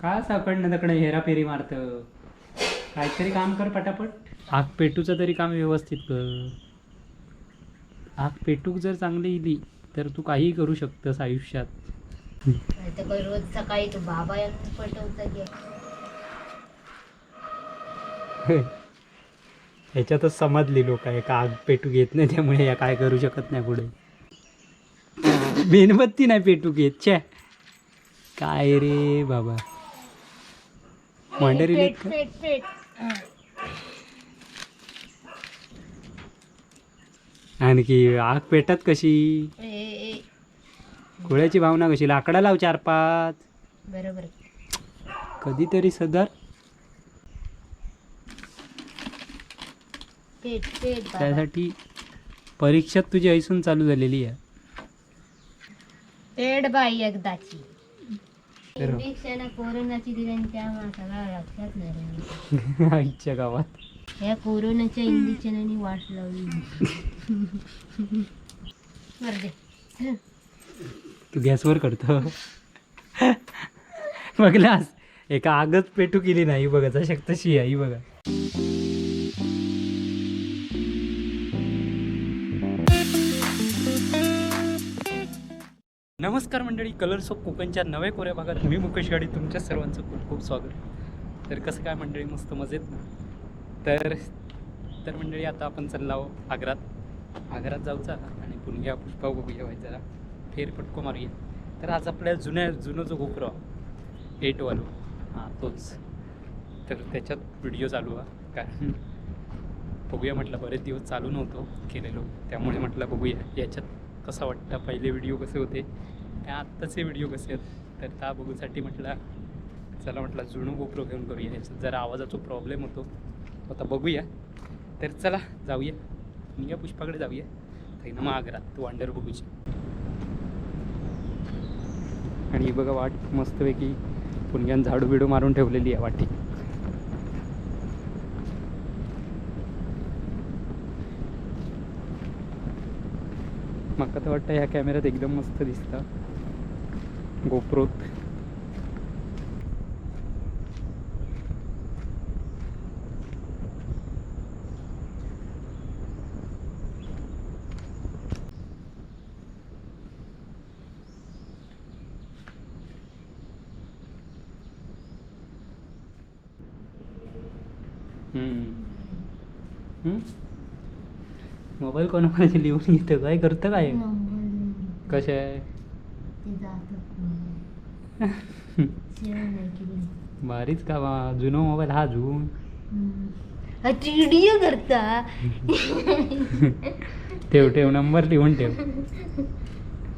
काय साकडनं तकडे हेराफेरी मारत? काहीतरी काम कर पटापट. आग पेटूचं तरी काम व्यवस्थित कर. आग पेटूक जर चांगली इली तर तू काहीही करू शकतस आयुष्यात. नाही तर रोज सकाळी तू बाबा यांना पटवता की. ह्याच्यातच समजली लोक आहे का आग पेटू घेत नाही, त्यामुळे या काय करू शकत नाही पुढे. मेणबत्ती नाही पेटू घेत, छे काय रे बाबा. मांडर इलेत पेट का? पेट पेट. आणखी आग पेटत कशी? ए, ए, कोळ्याची भावना कशी? लाकडा लाव चार पाच. बरोबर. कधीतरी सदर. पेट पेट बाबा. त्यासाठी परीक्षा तुझी ऐसून चालू झालेली आहे. पेट बाई एकदाची. तर- इंजेक्शन कोरोनाची दिली आणि त्यामुळे सगळं लक्षात नाही राहिलं. आईच्या गावात. या कोरोनाच्या इंजेक्शनाने वाट लावली. बरं दे. तू गॅसवर करतो बघलास, एका आगच पेटू केली नाही बघा, जशा तशी आहे ही बघा. नमस्कार मंडळी, कलर्स ऑफ कोकणच्या नव्या कोऱ्या भागात मी मुकेश गाडी तुमच्या सर्वांचं खूप खूप स्वागत. तर कसं काय मंडळी, मस्त मजेत ना? तर तर मंडळी आता आपण चाललो आहोत आग्रात. आग्रात जाऊचा आणि पुणग्या पुष्पा बघूया, व्हायचा जरा फेरफटको मारूया. तर आज आपल्या जुन्या जुनं जो गोपुरा एटवालो हां तोच, तर त्याच्यात व्हिडिओ चालू आहे. कारण बघूया म्हटलं, बरेच दिवस चालू नव्हतो केलेलो, त्यामुळे म्हटलं बघूया याच्यात कसं वाटतं, पहिले व्हिडिओ कसे होते आणि आत्ताचे व्हिडिओ कसे आहेत. तर त्या बघूसाठी म्हटलं चला म्हटलं जुनं गोप्रो घेऊन करूया. याच्यात जरा आवाजाचा प्रॉब्लेम होतो, तो आता बघूया. तर चला जाऊया या पुष्पाकडे जाऊया, काही ना मग आग्रात वांडर बघूची. आणि ही बघा वाट मस्तपैकी पुणग्यान झाडू बिडू मारून ठेवलेली आहे वाटी. माका तर वाटतं ह्या कॅमेऱ्यात एकदम मस्त दिसतं गोप्रोत. हम्म. मोबाईल कोणाकोणाचे लिहून घेतं, काय करतं काय? नंबर लिहून घे. कसे आहे? ते जातच नाही. सेव्ह नाही केली. भारीच का बा, जुनो मोबाईल हा जून. हम्म. हा व्हिडिओ करता. ठेव ठेव, नंबर लिहून ठेव.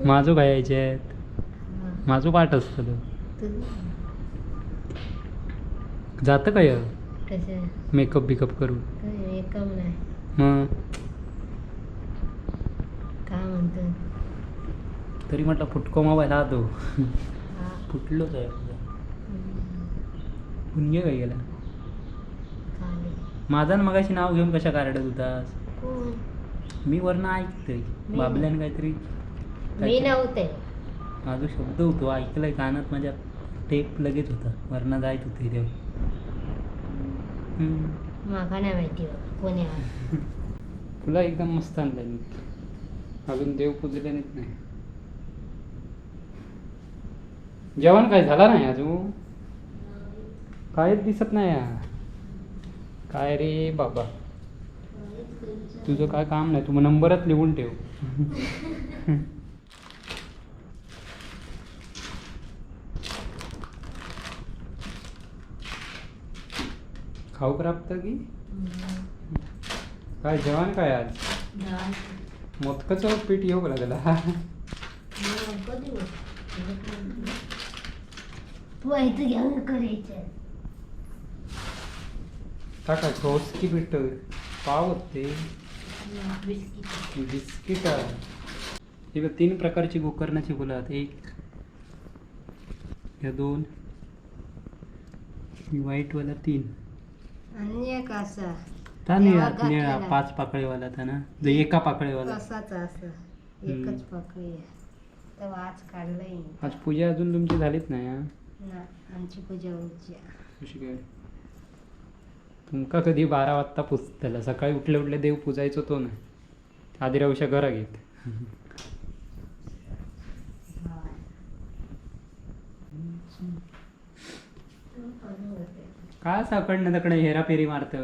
माझो काय यायचे आहेत, माझं पाठ असतं. जातं काय? कसं? मेकअप बिकअप करून. काय मेकअप नाही. मग? काय म्हणतो? तरी म्हटलं फुटको मोबाईल हा तो. हा. फुटलोच आहे. हम्म. पुण्य काय गेला. चालेल. माझा न मगाशी नाव घेऊन कशा कारडत होतास? कोण? मी वरनं ऐकतोय. मी- बाबल्यान काहीतरी मी नव्हते. माझा शब्द होतो ऐकलंय कानात माझ्या, टेप लगेच होता वरनं जायत होते तेव्हा. हम्म. माका नाही माहिती बाबा कोण आहे हा. तुला एकदम मस्त आणलं मी, अजून देव पूजले नाहीत. नाही जेवण काय झालं नाही अजून, काहीच दिसत नाही हा. काय रे बाबा, तुझं काय काम नाही, तू मग नंबरच लिहून ठेव. खाऊ प्राप्त की काय जेवण काय आज? डाळ. मोदकाचं पीठ येऊ लागला. मग कधी होत? तू इथं घेऊन करायचं. का काय ठोस की पीठ पाव होते? बिस्किट. बिस्किट. हे बघ, तीन प्रकारची गोकर्णाची फुलं आहेत. एक, ह्या दोन, ही व्हाईटवाला तीन. आणि एक असा. ता निळा. तेव्हा निळा घातलेला. पाच पाकळीवाला ता ना, जो एका पाकळीवाला. कसाच असा एकच पाकळी आहे. मस्त वाज काढलंय. आज पूजा अजून तुमची झालीच नाही हा? ना, आमची पूजा होऊची. कशी काय तुमका कधी 12 वाजता पुजतला? सकाळी उठले उठले देव पूजायचो तो ना, आधी रावशा घरा घेत. काय साकडनं तकडे हेराफेरी मारत,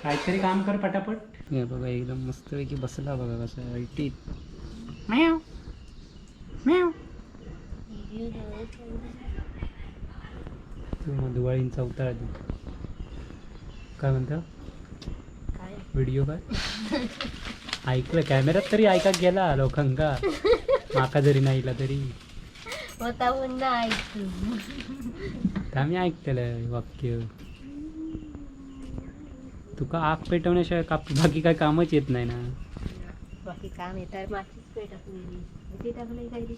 काहीतरी काम कर पटापट. हे बघा एकदम मस्तपैकी बसला बघा कसं ऐटीत. म्याव म्याव. तू दिवाळींचा उतारा दे. काय म्हणता? काय? व्हिडिओ काय ऐकलं कॅमेऱ्यात तरी ऐका गेला लोकांका, माका जरी नाही इला तरी. होता पुन्हा ऐकू. तर आम्ही ऐकतलं वाक्य. तुका आग पेटवण्याशिवाय बाकी काय कामच येत नाही ना. बाकी काम येतात, माचीस पे टाकलेली ते टाकले काय रे?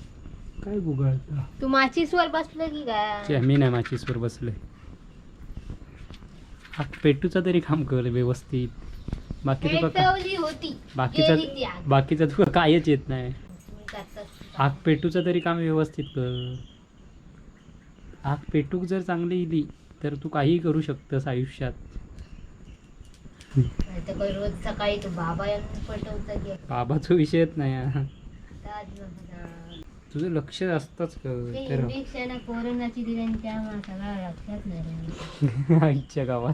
काय गुगाळता? तू माचीसवर बसलं की काय? मी नाही माचीसवर बसलोय. आग पेटूचा तरी काम कर व्यवस्थित, बाकी तुका पेटवली होती. बाकीचा गेली ती आग. बाकीचा तुका कायच येत नाही. तुम्ही करतास. आग पेटूचं तरी काम व्यवस्थित कर. आग पेटूक जर चांगली इली तर तू काहीही करू शकतस आयुष्यात. नाही तर काय रोज सकाळी तू बाबा यांना पटवता की? बाबाचा विषयच नाही हा. आता आज बघा. तुझं लक्ष असतंच ते तर. इंजेक्शन कोरोनाची दिली आणि त्यामुळे सगळं लक्षात नाही राहिलं. आईच्या गावात.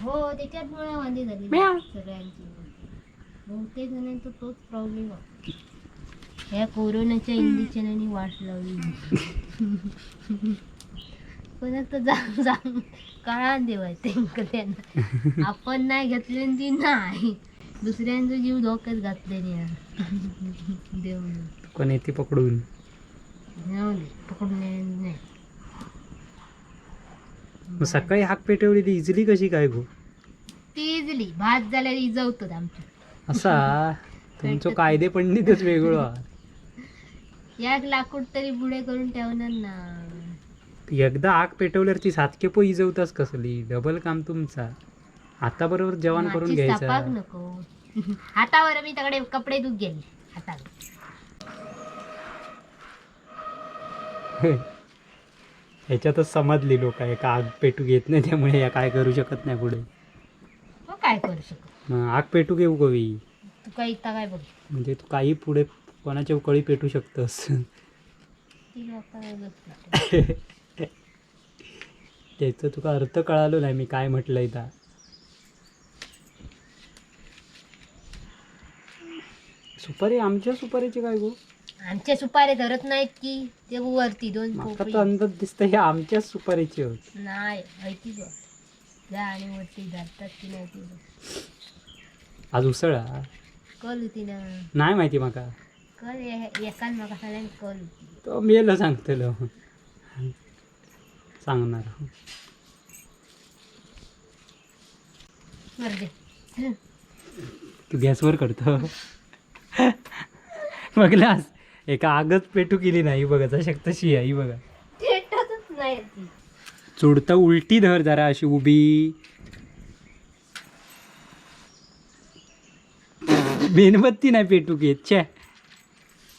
हो, त्याच्याचमुळे वांदी झाली म्याव. सगळ्यांची. बहुतेक जणांचा तोच प्रॉब्लेम आहे. ह्या कोरोनाच्या इंजेक्शनाने वाट लावली. कोणाक तर जाम जाम कळान देवायचं त्यांना, आपण नाही घेतले आणि ती नाही, दुसऱ्यांचा जीव धोक्यात घातले नाही देऊन. कोण येते पकडून? नाही, पकडून नाही. मग सकाळी हाक पेटवली ती इजली कशी काय गो? ती इजली, भात झाल्यावर इजवतात आमच्या. असा तुमचं कायदे पंडितच वेगळं हा. एक लाकूड तरी पुढे करून ठेवणार ना. एकदा आग पेटवल्यावर ती सातके पो इजवताच कसली, डबल काम तुमचा. आता बरोबर जेवण करून माचीस घ्यायचा. तापाक नको हातावर, मी तकडे कपडे धुत गेले हातावर. ह्याच्यातच समजली लोक आहे का आग पेटू घेत नाही, त्यामुळे या काय करू शकत नाही पुढे. मग काय करू शकत? मग आग पेटू घेऊ कवी. तू काय इथं काय बघ. म्हणजे तू काही पुढे कोणाच्या कळी पेटू शकतोस. ती लोकं काय बघतात? त्याचं तुका अर्थ कळालो नाही मी काय म्हटलंय ता. सुपारी आमच्या सुपारीची काय गो? आमच्या सुपारे धरत नाहीत की ते वरती दोन माका पोपळी. तर अंदाज दिसतं हे आमच्याच सुपारीची होत. नाही, ऐकी बघ जा आणि वरती धरतात की नाही ती बघ. आज उसळ हा? कल होती ना. नाही माहिती माका. कल एकान म्हाका सगळ्यांक कल होती. तो मेलो सांगतलो, सांगणार. बरं दे. तू गॅसवर करतो बघलास, एका आगच पेटू केली नाही बघा, जशा तशी आहे ही बघा. पेटतच नाही ती. चुडता उलटी धर जरा अशी उभी. मेणबत्ती नाही पेटू घेत, छे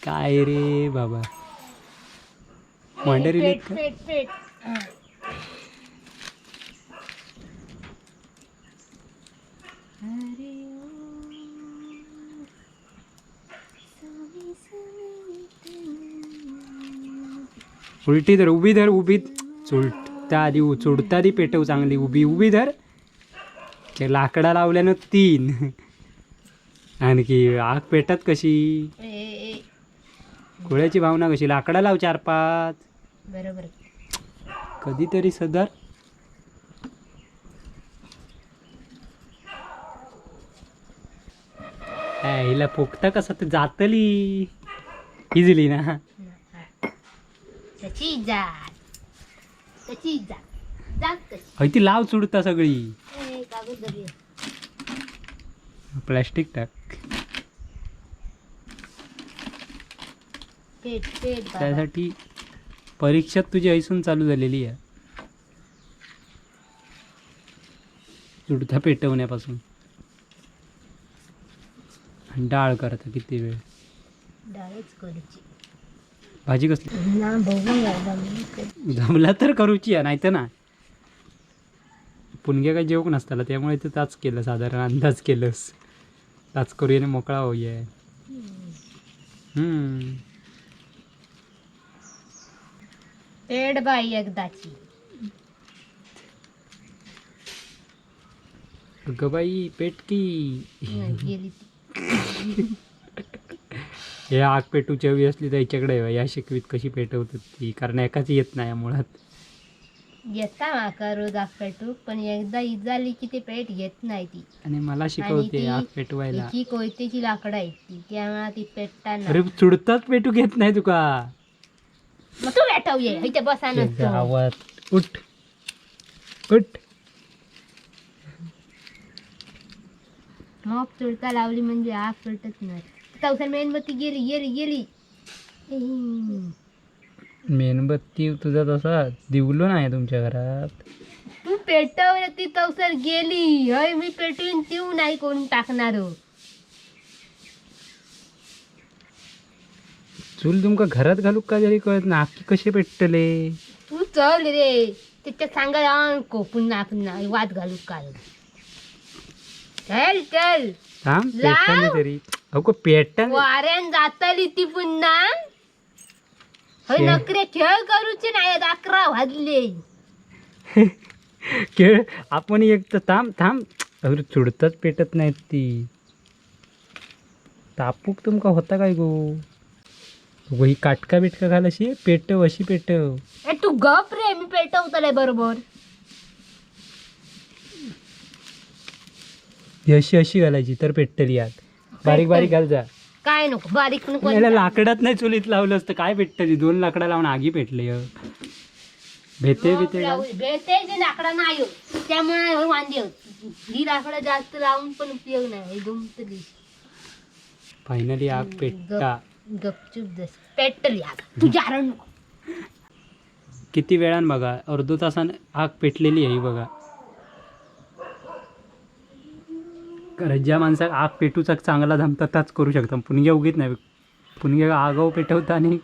काय रे बाबा. मांडरी पेट पेट पेट. हरे ओम, स्वामी समर्थ. उलटी धर, उभी धर, उभी. चुडता आधी, चुडता आधी पेटव चांगली, उभी उभी धर. ते लाकडा लावल्यानं 3 आणखी आग पेटत कशी? ए, ए, ए. कोळ्याची भावना कशी? लाकडा लाव 4-5. बरोबर. कधीतरी सदर. हिला पोखता कसं ते जातली इजली ना. त्याची जात, त्याची जात जात कशी? हय ती लाव चुडता सगळी. ए, कागद धरूया. प्लॅस्टिक टाक. पेट पेट बाबा. त्यासाठी परीक्षा तुझी ऐसून चालू झालेली आहे चुडता पेटवण्यापासून. आणि डाळ करता किती वेळ. डाळच करूची. भाजी कसली? ना, बघूया जमली तर. जमला तर करूची आहे, नाही तर ना. पुणग्या काही जेवक नसताला, त्यामुळे ते ताच केलं, साधारण अंदाज केलंस. ताच करूया आणि मोकळा होऊया. हम्म. पेड बाई एकदाची. अगं बाई, पेटकी. नाही, गेली ती. हे आग पेटूची हवी असली तर याच्याकडे आहे, या शिकवीत कशी पेटवतात ती, कारण एकाच येत नाही मुळात. येता माका रोज आग पेटू, पण एकदा इजाली की ते पेट घेत नाही ती. आणि मला आणि शिकवते ती आग पेटवायला. हिची कोयतेची लाकडं आहेत ती, त्यामुळे ती पेटता अरे, नाही. चुडताच पेटू घेत नाही तुका. मग तू पेटव, ये इथे बसा नसतो. गावात उठ उठ. मग चुडता लावली म्हणजे आग पेटत नाही. तवसर मेणबत्ती गेली गेली गेली. मेणबत्ती तुझा तसा दिवलो नाही तुमच्या घरात. तू पेटवलं ती तवसर गेली. हय, मी पेटवीन तीव नाही कोण टाकणार हो. चूल तुमका घरात घालूक का जरी कळत ना, आखी कसे पेटतले? तू चल रे, त्याच्यात सांगा नको, पुन्हा पुन्हा वाद घालू काल. चल चल. थांब, लाव. पेटताना तरी अहो पेटताना. वाऱ्यान जातली ती पुन्हा. हय, नकरे खेळ करूचे नाही, 11 वाजले. खेळ आपण एक तर, थांब थांब. अरे, चुडताच पेटत नाहीत ती. तापूक तुमका होता काय गो? अगो, ही काटका बिटका घाल, अशी पेटव, अशी पेटव. ए, तू गप रे, मी पेटवतले बरोबर. ही अशी अशी घालायची तर पेटतली आग. बारीक बारीक घाल जा. काय नको, बारीक नको. याला लाकडात नाही चुलीत लावलं असतं काय पेटतली? दोन लाकडा लावून आगी पेटली. भेते भेते घाल. भेटे जे लाकडा नाही होत, त्यामुळे हे वांदे होत. ही लाकडं जास्त लावून पण उपयोग नाही, हे दुमतली. फायनली आग पेटता. गपचूप जस पेटली आग, तुझ्या हरण नको. किती वेळान बघा, अर्धो तासान आग पेटलेली आहे ही बघा. कारण ज्या माणसाक आग पेटूचा चांगला जमता ताच करू शकता. पुणग्या उगीत नाही. पुणग्या आगाव पेटवता आणि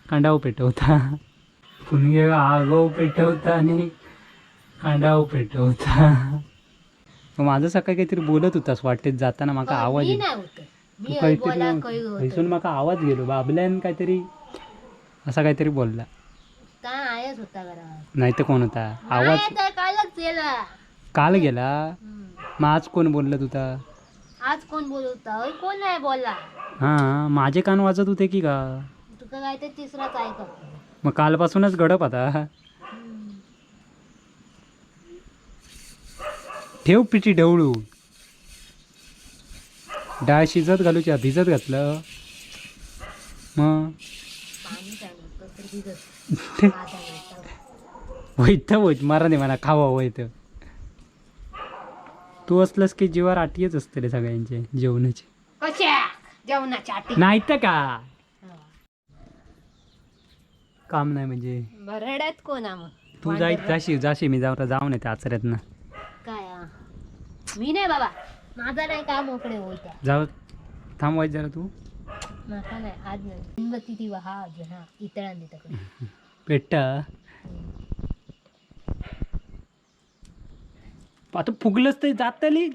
कांडाव पेटवता. पुणग्या आगाव पेटवता आणि कांडाव पेटवता. मग माझं सकाळी काहीतरी बोलत होतास वाटेत जाताना, माका आवाज मी येतो. नाही होत. तू मी हय बोला काहीतरी काही होत. हैसून माका आवाज गेलो, बाबल्यान काहीतरी असा काहीतरी बोलला. काय आयच होता घरात. नाही तर कोण होता आवाज? नाही तर कालच गेला. काल गेला. हम्म. मग आज कोण बोललं तुझा? आज कोण बोलवता? हय, कोण नाही बोला. हां, माझे कान वाजत होते की का? तुका काय ते तिसराच ऐकत. मग कालपासूनच गडप आता. ठेव पिठी ढवळू. डाळ शिजत घालूच्या, भिजत घातलं मग. पाणी काय नव्हतं तर भिजत आता नव्हतं. वैत वैत मारा नाही मला खावा वैत. तू असलंस की जीवावर आटीच असते रे सगळ्यांचे जेवणाचे. कशा जेवणाच्या आटी? नाही तर का, काम नाही म्हणजे. बरड्यात कोण आ मग? तू जाई, जाशी जाशी, मी जाऊ जाऊ नाही त्या आचऱ्यात ना. काय आ? मी नाही बाबा, माझा नाही काम मोकळे होत्या. जाऊ, थांबवायचं जरा तू. माका नाही आज, नाही मेणबत्ती ती हा अजून हा इतळान देता. पेट्टा आता फुगलंच तर जातली.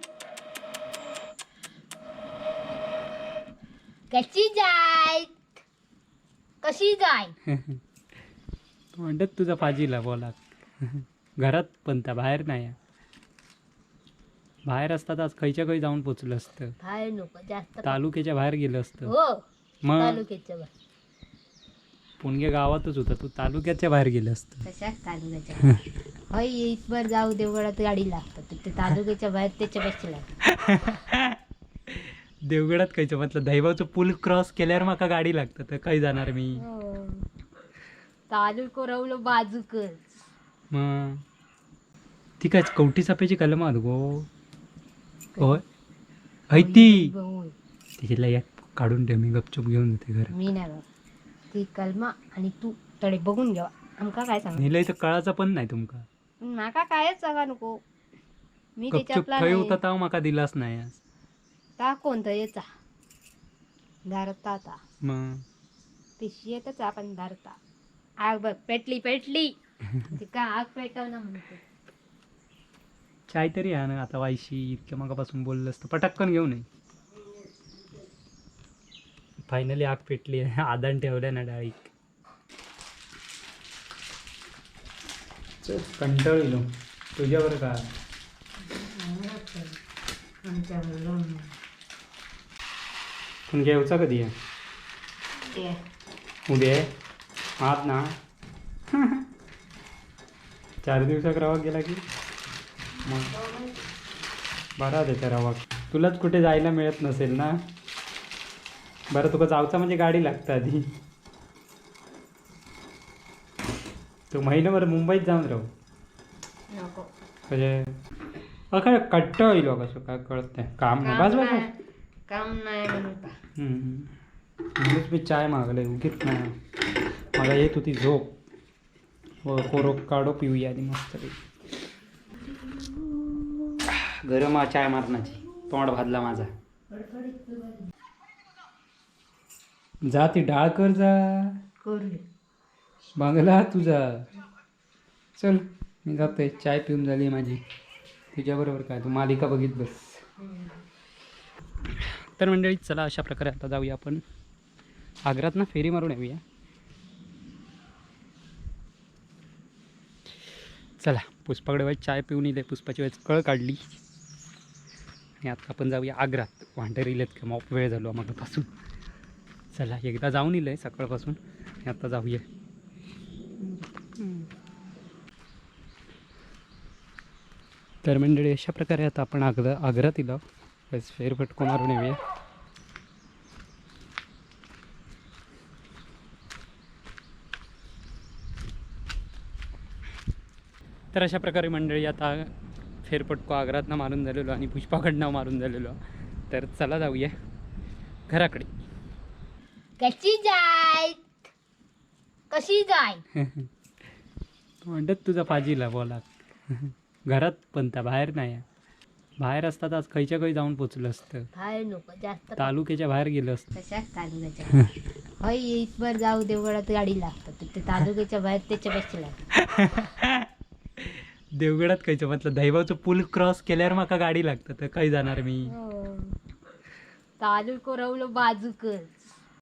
कशी जाय, कशी जाय? म्हणतात तुझा फाजीला बोला घरात पण त्या बाहेर नाही. बाहेर असतात आज खयच्या खय जाऊन पोचलं असतं. बाहेर नको जास्त. तालुक्याच्या बाहेर गेलं असतं. हो. मग तालुक्याच्या बाहेर. पुणगे गावातच होता तू, तालुक्याच्या बाहेर गेलं असतं. कशाच तालुक्याच्या बाहेर? होय, इथवर जाऊ देवगडात गाडी लागतात, ते तालुक्याच्या बाहेर त्याच्यापेक्षा लागतात. देवगडात खायचं म्हटलं, दहिबावचं पूल क्रॉस केल्यावर माका गाडी लागतं तर काही जाणार मी. हो. तालुको रवलो बाजूकच. मग ती काय कवटी चाफ्याची कलम आहात गो. होय हय ती. होय. तिला एक काढून ठेव, मी गपचूप घेऊन जाते घर. मी नाही बाबा. ती कलमा आणि तू तडे बघून घ्या, आमका काय सांग. नेलंय तर कळायचं पण नाही तुमका. माका कायच सांगा नको मी. गपचूप त्याच्यातला थंय नाही. होता तेव्हा माका दिलाच नाही आज. ता कोणतं याचा धरता आता. मग पिशवीतच आपण धरता. आग बघ पेटली पेटली. तिका आग पेटवणं म्हणते. चाय तरी आहे ना आता वायशी, इतक्या मगापासून बोललं असतं, पटक्कन घेऊ नये. फायनली आग पेटली आहे. आदान ठेवलं ना डाळीक. चल कंटाळलो तुझ्यावर का. पण घेऊचा कधी आहे? ते उद्या आहे? आज ना 4 दिवसाक रवा गेला की मग बरा त्याचा रवा. तुलाच कुठे जायला मिळत नसेल ना. बरं तुका जायचा म्हणजे गाडी लागतं आधी. तू महिनाभर मुंबईत जाऊन राहू. नको. म्हणजे अखर कट्ट होईल कसं काय कळत नाही काम नाही. बस बस बस. काम नाही म्हणता. हम्म. म्हणूनच मी चाय मागले, उगीच नाही. मला येत होती झोप. व कोरो काढो पिऊया आधी मस्त. गरम चाय मारण्याची तोंड भाजला माझा. जा ती डाळ कर जा. करू. बांगला तुझा. चल मी जातोय, चाय पिऊन झाली माझी. तुझ्याबरोबर काय तू मालिका बघित बस. तर मंडळी चला अशा प्रकारे आता जाऊया आपण आग्रात ना फेरी मारून येऊया. चला पुष्पाकडे वाईट चाय पिऊन येते, पुष्पाची वेळ कळ काढली. आणि आता आपण जाऊया आग्रात. वांढर इलेत का मॉप वेळ झालो आम्हापासून. चला एकदा जाऊन इलंय सकाळपासून आणि आता जाऊया. तर मंडळी अशा प्रकारे आता आपण आग्रात इलो. बस फेरफटको मारून येऊया. तर अशा प्रकारे मंडळी आता फेरफटको आग्रातनं मारून झालेलो आणि पुष्पाकडनं मारून झालेलो. तर चला जाऊया घराकडे. कशी जाय कशी जाय. म्हणतात तुझा पाजीला बोला घरात पण त्या बाहेर नाही आहे. बाहेर असतात आज खयच्या खय जाऊन पोचलं असतं. बाहेर नको जास्त. तालुक्याच्या बाहेर गेलं असतं. कशाच तालुक्याच्या होय इथवर जाऊ देवगडात गाडी लागतात ते तालुक्याच्या बाहेर त्याच्यापेक्षा लागतात. देवगडात खायचं म्हटलं दैवाचं पूल क्रॉस केल्यावर माका गाडी लागतं तर काही जाणार मी. हो. तालुको रवलो बाजूकर.